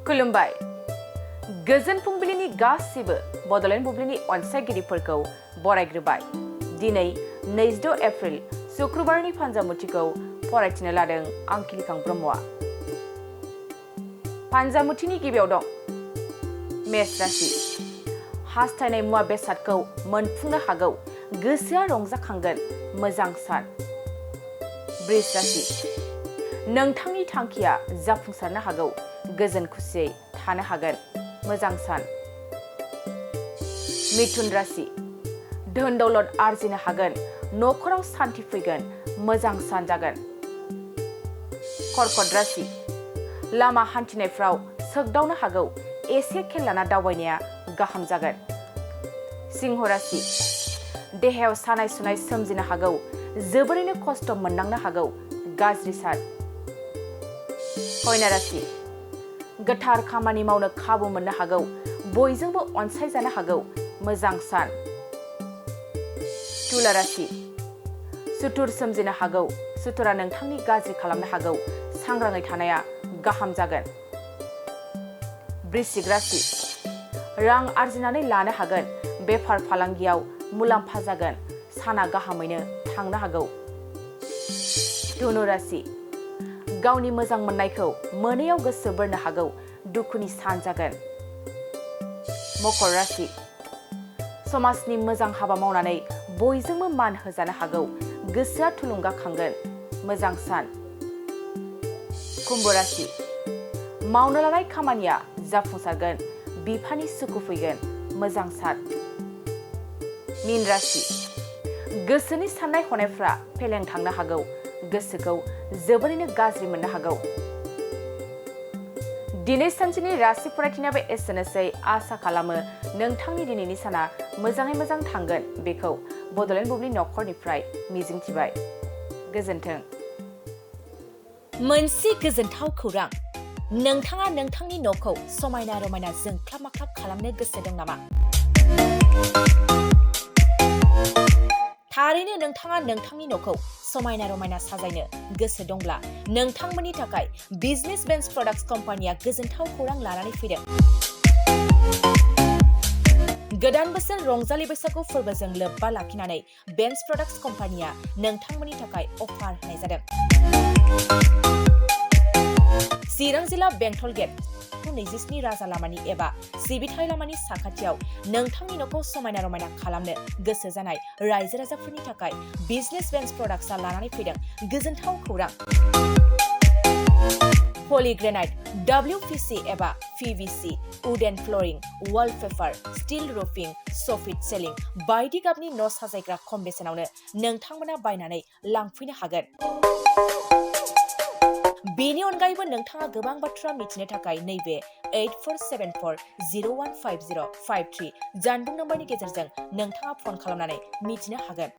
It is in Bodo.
खुलुमबाय गोजोन फुंबिलिनि गासिबो बड'लेण्ड बुब्लिनि अनसायगिरिफोरखौ बरायग्रोबाय दिनै 26 एप्रिल शुक्रबारनि फान्जामुथिखौ फरायथिनो लादों आं किलिकां ब्रह्मआ फान्जामुथिनि गिबियाव दं मेष राशि हास्थायनाय मुवा बेसादखौ मोनफुंनो हागौ गोसोआ रंजाखांगोन मोजां सान वृष राशि नोंथांनि थांखिया जाफुंसारनो हागौ गोजोन खुसियै थानो हागोन मोजां सान मिथुन राशि धोन दौलत आर्जिनो हागोन न'खराव सान्थि फैगोन मोजां सान जागोन कर्कट राशि लामा हान्थिनायफ्राव सोगदावनो हागौ एसे खेल लाना दावबायनाया गाहाम जागोन सिंह राशि देहायाव सानाय सुनाय सोमजिनो हागौ जोबोरैनो खस्थ' मोननांनो हागौ गाज्रि सान कन्या राशि गोथार खामानि मावनो खाबु मोननो हागौ बयजोंबो अनसायजानो हागौ मोजां सान तुला राशि सुथुर सोमजिनो हागौ सुथुरा नोंथांनि गाज्रि खालामनो हागौ सांग्राङै थानाया गाहाम जागोन वृश्चिक राशि रां आर्जिनानै लानो हागोन बेफार फालांगियाव मुलाम्फा जागोन साना गाहामैनो थांनो हागौ धनु राशि गावनि मोजां मोननायखौ मोनैयाव गोसो बोरनो हागौ दुखुनि सान जागोन मकर राशि समाजनि मोजां हाबा मावनानै बयजोंबो मान होजानो हागौ गोसोआ थुलुंगाखांगोन मोजां सान कुम्भ राशि मावनो लानाय खामानिया जाफुंसारगोन बिफानि सुखु फैगोन मोजां सान मीन राशि गोसोनि साननाय हनायफ्रा फेलें थांनो हागौ गोसोखौ जोबोरैनो गाज्रि मोननो हागौ दिनै सानसेनि राशि फरायथिनायाबो एसेनोसै आसा खालामो नोंथांनि दिनैनि साना मोजाङै मोजां थांगोन बेखौ बड'लेण्ड बुब्लि नखरनिफ्राय मिजिंथिबाय गोजोन्थों मोनसे गोजोनथाव खौरां नोंथाङा नोंथांनि न'खौ समायना रमायना जोंख्लाब माख्लाब खालामनो गोसो दं नामा थारैनो नोंथाङा नोंथांनि न'खौ समायना रमायना साजायनो गोसो दंब्ला नोंथांमोननि थाखाय बिजनेस बेन्स प्रडाक्ट्स कम्पानिया गोजोनथाव खौरां लानानै फैदों गोदान बोसोर रंजालि बैसागु फोरबोजों लोब्बा लाखिनानै बेन्स प्रडाक्ट्स कम्पानिया नोंथांमोननि थाखाय अफार होनाय जादों चिरां जिल्ला बेंटल गेट 27 राजा लामानि एबा सिबिथाय लामानि साखाथियाव नोंथांनि न'खौ समायना रमायना खालामनो गोसो जानाय रायजो राजाफोरनि थाखाय बिजनेस बेन्स प्रडाक्ट्सआ लानानै फैदों गोजोनथाव खौरां पलिग्रेनाइट WPC एबा PVC wooden flooring wallpaper steel roofing soffit ceiling बायदि गाबनि न' साजायग्रा खम बेसेनावनो नोंथांमोना बायनानै लांफैनो हागोन बेनि अनगायैबो नोंथाङा गोबां बाथ्रा मिथिनो थाखाय नैबे 8474015053 जानबुं नम्बरनि गेजेरजों नोंथाङा फन खालामनानै मिथिनो हागोन